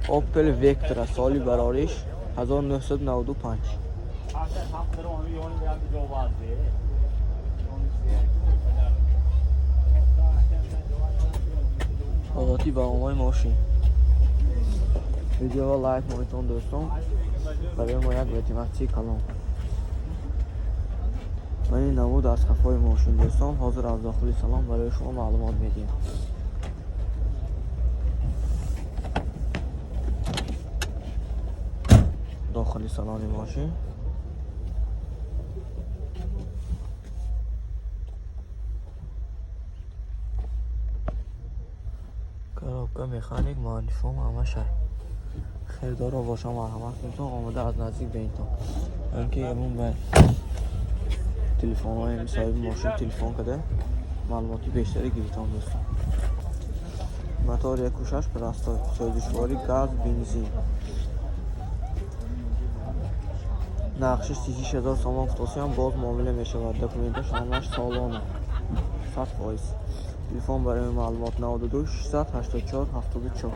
Opel Vectra, соли барориш 1995. Ҳолати баомои мошин. Видеоро лайк монитон, дӯстон, барои мо як мотиватсияи калон. Ва ин намуд аз қафои мошин, дӯстон. Ҳозир аз дохили салон барои шумо маълумот медиҳем. Дохили салони мошин. Коробка, механик, муҳандисҳо ҳамашай. Хелдоро боша, марҳамат кунтон, омода аз наздик бинтон. Ки имун ба телефонҳои соҳиби мошин телефон карда, маълумоти бештаре гирифтон, дӯстон. Мотор 1.6 простой, сӯзишворӣ газ, бензин. Нархи 36 000 сомон гуфтосиям, боз муомила мешавад. Документаш ҳамаш солона. 100%. Телефон барои маълумот 92 684 74.